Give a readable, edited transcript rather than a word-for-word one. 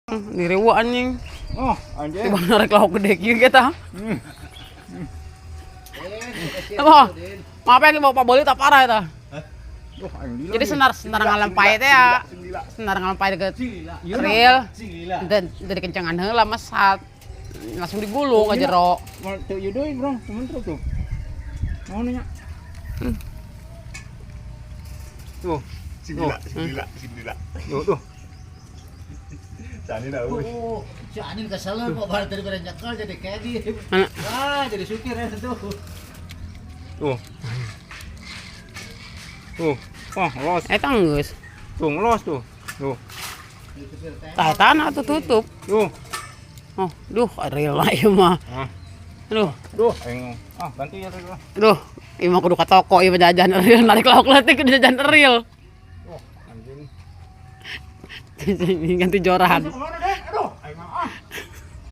Diriwa anjing. Oh, anjing. Tiba narik lauk gede kieu kita. Apa? Maaf ya bawa Pak Boli tak parah eta. Duh, aing lila. Jadi senar senar ngalempai teh ya. Senar ngalempai deket real. Dan dari kencangan heula mesat. Langsung digulung ke jero. Mau teu ieu deui, Bro. Temen tuh. Mau nanya. Tuh, Sing lila, sing lila, sing lila. tuh, tuh. Cani dah euy. Oh, si Anin kesel kok baru tadi pada nyekel jadi kedi. Mana? Wah, jadi supir ya tentu. Tuh. Tuh. Wah, ngelos. Eta geus. Tuh, ngelos tuh. Tuh. Jadi supir teh. Tah eta na tuh tutup. Tuh. Oh, duh real lah ieu mah. Ah. Aduh, Duh, aing. Ah, ganti ya lah. aduh. Ieu mah kudu ka toko ieu mah jajan real narik lauk leutik kudu jajan real. Oh, anjing. Ganti joran. Kemana